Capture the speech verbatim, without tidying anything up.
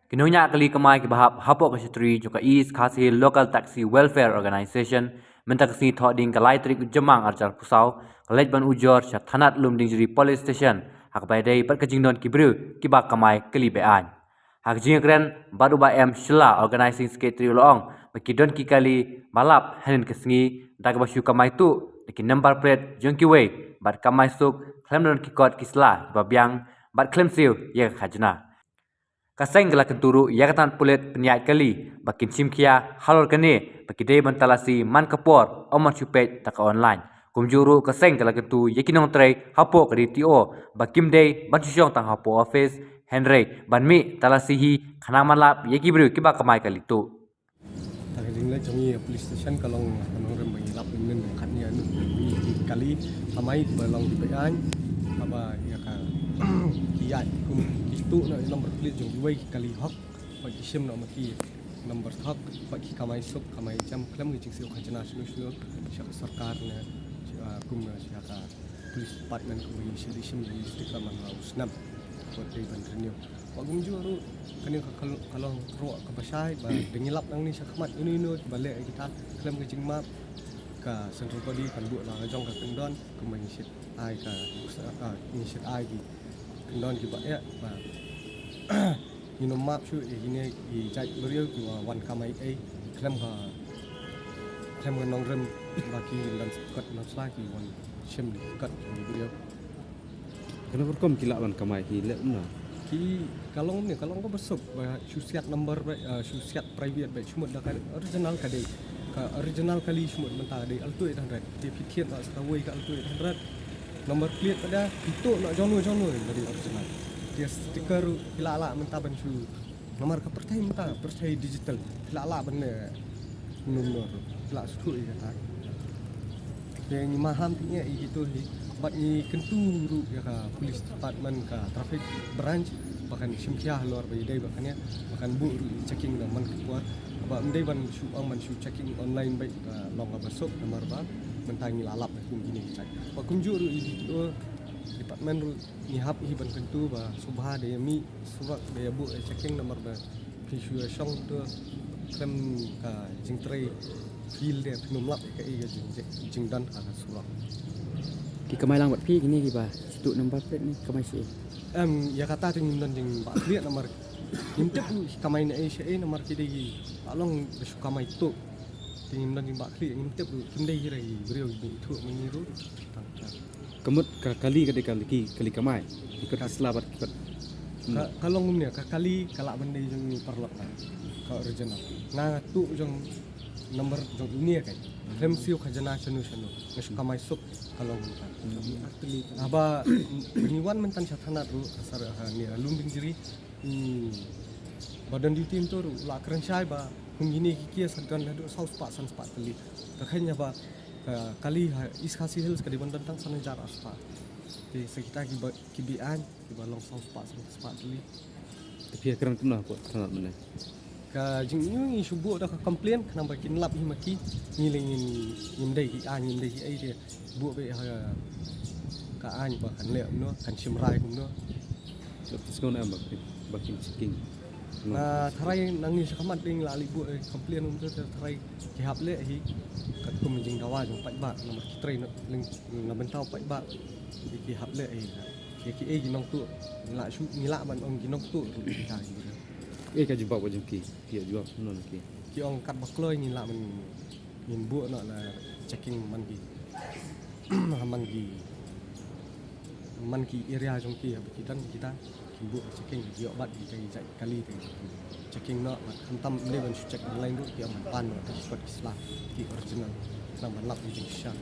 Ki nongñiah kali kamai kiba hap hapoh ka shatri jong ka East Khasi Hills Local Taxi Welfare Organisation mynta ka sngi Thohdieng ka lai tarik u Jymmang arhajar arphew saw ka leit ban ujor sha thanat Lumdiengjri Police Station ha kaba ïadei bad ka jingdon ki briew kiba kamai kali be-aiñ. Ha ka jingïakren bad u Bah M Shylla, Organising Secretary, u la ong ba ki don ki kali ba lap hynnin ka sngi da kaba shu kamai tuh da ki number plate jong kiwei bad kamai suk khlem don ki kot ki sla kiba biang bad khlem siew ïa ka khajna. Ka seng ka la kyntu ruh ïa ka tnat pulit pynïaid kali ba kin shim khia halor kane ba ki dei ban talasi man ka por, ym man shu peit da ka online. Kumjuh ruh ka seng ka la kyntu ïa ki nongtrei hapoh ka D T O ba kim dei ban shu shong tang hapoh office, hynrei ban mih talasi hi khnang ban lap ïa ki briew kiba kamai kali tuh. Ta ka jingleit jong ngi ha police station ka long ha ka nongrim ba ngi lap mynnin, khatni anu ngi ki kali kamai ba long ki be-aiñ, haba ïa ka ki ïaid kum ki tuh na number plate jong kiwei ki kali hok, bad ki shim noh ma ki number hok, bad ki kamai suk kamai jam khlem ki jingsiew khajna shano shano sha ka sorkar ne, ah, kum sha ka police department, kum ba ngi shim, shim ki sticker man la u snem. Bad dei ban renew. Ba kumjuh ruh kane ka kal-, ka long ka roi kaba shai ba da ngi lap nangne sha khmat ino ino ba leh kita khlem ka jingmap, ka central body kan buh la ka jong ka kyndon kumba ngi shait ai ka, ah, ngi shait ai ki kyndon kiba eh ba ngin ym map shuh ïa kine ki jait briew kiba wan kamai ei khlem ka, khlem ka nongrim ba ki don kot don sla ki wan shim kot ki briew. Kane ka rukom ki lah ban kamai ki leh kumno? Ki, ka long ne, ka long kaba suk ba shu siat number ba, ah, shu siat private ba shu mut da ka original ka dei. Ka original kali shu mut mynta ka dei altu eight hundred. Te phi thied noh sa kawei ka altu eight hundred. Number plate ka dei, phi tuh noh jong no jong no ka dei original. Te sticker ki lah lah mynta ban shu Namar ka pyrthei mynta, pyrthei digital. Phi lah lah ban leh kumno kumno ruh. Phi lah shu ïa kata. Te ngi maham phi ïa ito hi. Bad ngi kyntu ruh ïa ka police department, ka traffic branch ba kan shim khia halor ba ïadei ba kane, ba kan buh ruh checking na man ka por. Ba ym dei ban shu ong ban shu checking online ba ka long kaba suk namar ba mynta ngi la lap kum kine ki jait. Ba kumjuh ruh ïa D T O department ruh ngi hap hi ban kyntu ba sngewbha da ïa mih surok da ïa buh ïa checking namar ba phi shu ïa shong to khlem ka jingtrei field de phin ym lap ïa kaei ka jing, jingdon ha ka surok. Ki kamai lang bad phi kine kiba shu tuh number plate ne kamai shi? Em, ïa kata te ngim don jingbakla namar ngim tip ki kamai na ei sha ei namar ki dei ki ba long ba shu kamai tuh. Te ngim don jingbakla, ngim tip ruh kim dei hi ra hi briew ki ithuh ma ngi ruh. Tang tang. Ka mut ka kali ka dei ka kali, kali kamai. Ki kot ki sla bad ki kot. Ka, ka long kumne, ka kali ka lah ban dei jong ngi paralok na. Ka original. Nga nga tuh jong number jong ine ka. Khlem siew khajna shano shano. Nga shu kamai suk ka long kumta. Haba ngi wan mynta sha thanat ruh ka sar ha ne Lumdiengjri. Hmm. Ba don duty mynta ruh la kren shai ba kum kine ki case don haduh saw spah san spah tylli. Ka khein ba ka kali ha East Khasi Hills ka dei ban don tang san hajar ar spah. Te sa kita kiba, ki be-aiñ kiba long saw spah san spah tylli. Te phi ïa kren kumno hapoh thanat mynne? Ka jingñiuh ngi shu buh da ka complain khnang ba kin lap hi ma ki, ngi lei ngin, ngim dei ki aiñ, ngim dei ki ei te buh beit ha ka aiñ ba kan leh kumno, kan shim rai kumno. Lap te sngewbha em ba kin, ba kin checking. Na tharai nangne sha khmat dei ngi la leit buh da ka complain kumto te tharai ki hap leh hi. Katkum jingdawa jong paidbah namar ki trei na, na bynta u paidbah. Ki hap leh hi. Ki, ki ei ki nongtuh. Ngi lah shu, ngi lah ban ong ki nongtuh ruh kita ki. Ei ka jubab ka jong ki, ki ïa jubab kumno na ki? Ki ong katba kloi ngin lah ban, ngin buh noh la checking man ki, man ki, man ki area jong ki haba ki don kita, kin buh checking, ki ïoh bat kita ki jait kali te checking noh, bad khamtam ym dei ban shu check online ruh, ki ong ban pan noh da ki kot ki sla, ki original, khnang ban lap ki jingshisha.